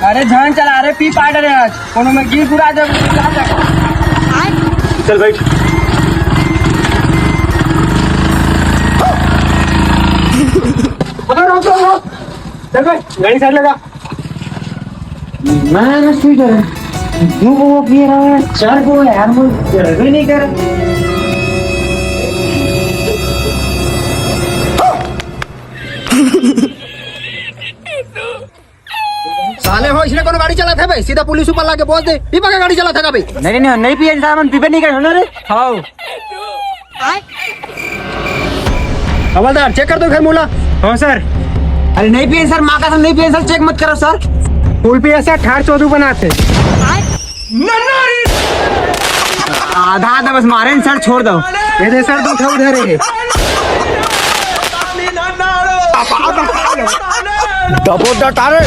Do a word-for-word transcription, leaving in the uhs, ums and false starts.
अरे झन चला रे, पी पाट रे आज, कोनो में गिर गुरा जाबे। चल बैठ। अबे रुक, रुक, रुक। चल बैठ, गाड़ी साइड लगा। मैं ना स्पीड है। दो वो पिए रहा है, चार को है यार, मैं ड्राइव ही नहीं कर। साले हो, इसने कोनो गाड़ी चलाथे बे? सीधा पुलिस ऊपर लाके बोल दे, पीपा के गाड़ी चलाथे का बे? नहीं, नहीं, नहीं, नहीं पिए, इंसान मन पीबे नहीं करे, सुनो रे। हाओ। हवलदार, चेक कर दो घर मोला। हाँ सर। अरे नहीं पिए सर, माँ कसम नहीं पिए सर, चेक मत करो सर। फुल पिए सर, ठार चोदू बनाथे। आधा आधा बस मारे न सर, छोड़ दो। ये दे सर, दो ठो उधर है। दबो डटारे।